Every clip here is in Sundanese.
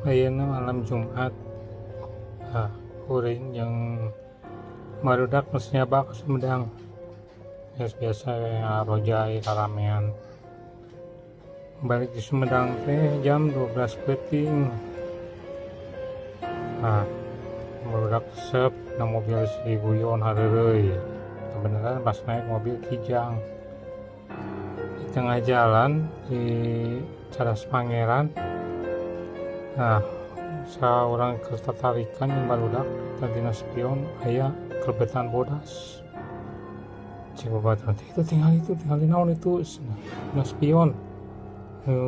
Ayeuna malam Jumat. Ah, kuring jeung barudak geus nyaba ka Sumedang. Geus biasa we ngarojay raramean. Balik di Sumedang teh jam 12 peuting. Nah, barudak resep na mobil diguyon hareureuy. Kebeneran pas naik mobil Kijang. Di tengah jalan di Cadas Pangeran, nah, saurang ketertarikan jeung barudak eta dina spion aya kelebetan bodas. Cek babaturan teh, "Itu tingali, itu tingali, naon itu?" cenah. Dina spion.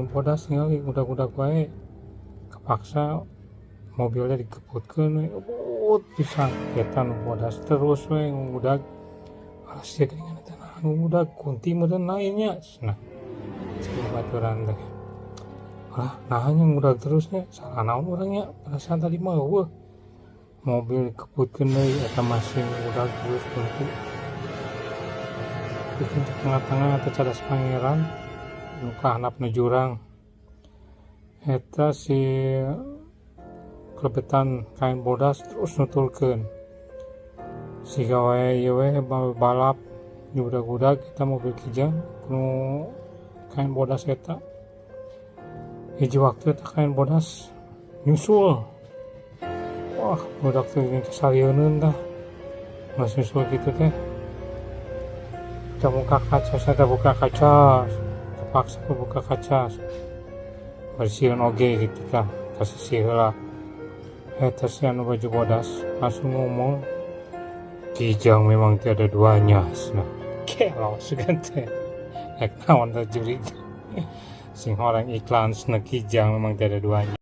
Bodas tingali ngudag-ngudag wae. Kapaksa mobilnya dikebutkeun we, ngebut pisan eta nu bodas terus we ngudag. "Alah, sia geuningan eta naha ngudag, kunti meureun lain nya," cenah. Cek babaturan teh. "Alah, naha nya ngudag terus nya, salah naon urang nya, perasaan tadi mah euweuh." Mobil dikebutkeun deui, eta masih ngudag terus kunti. Pikeun ka tengah-tengah eta Cadas Pangeran nu ka handapna jurang. Eta si kelebetan kain bodas terus nutulkeun. Siga wae ieu we balap diudag-udag eta mobil Kijang nu kain bodas eta. Hiji waktu eta kain bodas nyusul. Wah, budak teh salieun tah. Geus nyusul kitu teh. Teu buka kaca, saya buka kaca. Terpaksa buka kaca. Bersieun oge gitu tah, ka sisi heula. Eta si anu baju bodas langsung ngomong, "Kijang memang tiada duanya," cenah. Gelo sugan teh. Rek naon tah jurig. Sing horeng iklan cenah, Kijang memang tiada duanya.